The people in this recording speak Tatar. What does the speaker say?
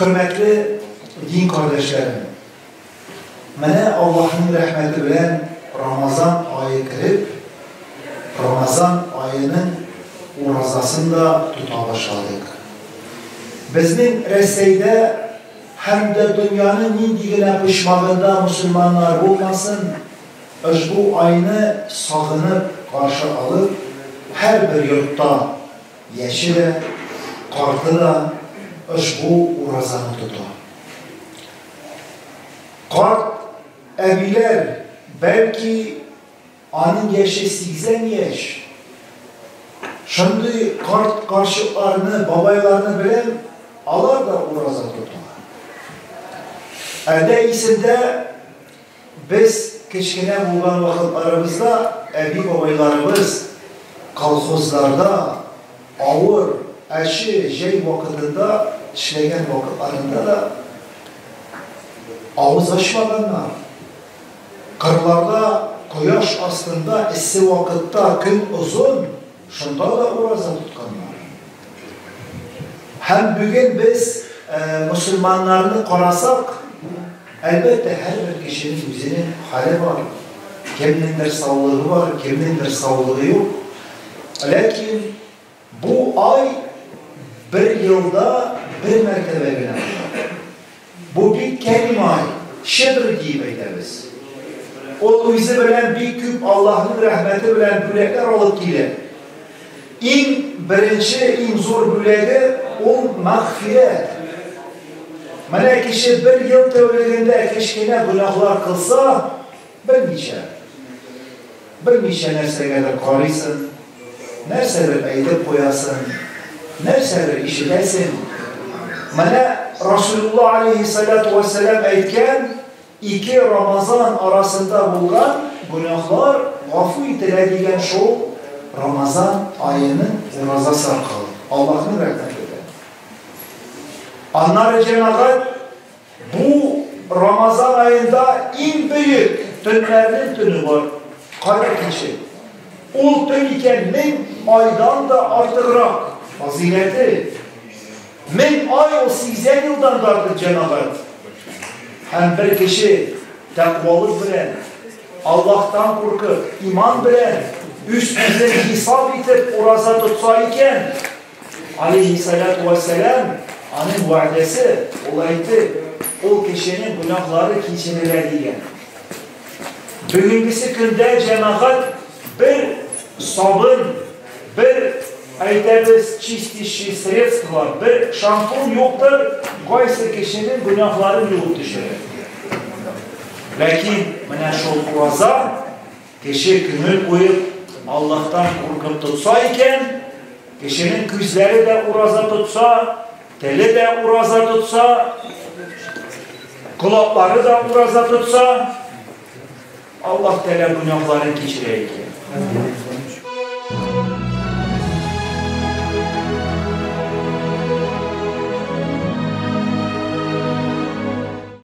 Хөрмәтле дин кардәшләрем, менә Аллаһның рәхмәте белән Рамазан ае кереп, Рамазан аеның уразасын да тота башладык. Безнең Рәсәйдә һәм дә дөньяның нинди генә почмагында мөселманнар булмасын, ошбу айны сагынып каршы алып, һәрбер йортта яше дә, карты да ошбу уразаны тота. Карт әбиләр, бәлки, аның яше 80 яшь. Шундый карт карчыкларны, бабайларны беләм, алар да ураза тота. Әлдә исемдә, без кечкенә булган вакытларыбызда әби-бабайларыбыз колхозларда авыр, әче җәй вакытында эшләгән вакытларында да авыз ачмаганнар. Кырларда кояш астында эссе вакытта көн озын, шунда да ураза тотканнар. Һәм бүген без мөселманнарны карасак, әлбәттә, һәрбер кешенең үзенең хәле бар. Кемнеңдер саулыгы бар, кемнеңдер саулыгы юк. Ләкин бу ай бер елда бер мәртәбә генә була. Бу бик кәрим ай, щедр диеп әйтәбез. Ул үзе белән бик күп Аллаһның рәхмәте белән бүләкләр алып килә. Иң беренче, иң зур бүләге ул мәгъфирәт. Менә кеше бер ел тәүлегендә кечкенә гөнаһлар кылса, берничә нәрсәгәдер карыйсың, нәрсәдер әйтеп куясың, нәрсәдер ишетәсең. Менә Расулуллаһ алейһиссалату вассалам әйткән, ике Рамазан арасында булган гөнаһлар гафу ителә дигән шул Рамазан аеның уразасы аркылы. Аллаһның рәхмәте белән. Аннары, җәмәгать, бу Рамазан аенда иң бөек төннәрнең төне бар. Кадер киче. Ул төн икән 1000 айдан да артыграк фазыйләте. 1000 ай ул 80 елдан да артык, җәмәгать. Һәм бер кеше тәкъвалык белән, Аллаһтан куркып, иман белән үз-үзен хисап итеп ураза тотса икән, алейһиссалату вассалам, аның вәгъдәсе, ул әйтте, ул кешенең гөнаһлары кичерелә дигән. Бүгенгесе көндә, җәмәгать, бер сабын, бер, әйтәбез, чистящий средство, бер шампунь юктыр, кайсы кешенең гөнаһларын юып төшерә. Ләкин менә шул ураза кеше күңел куеп, Аллаһтан куркып тотса икән, кешенең күзләре дә ураза тотса, теле дә ураза тотса, колаклары да ураза тотса, Аллаһ Тәгалә гөнаһларын кичерә икән.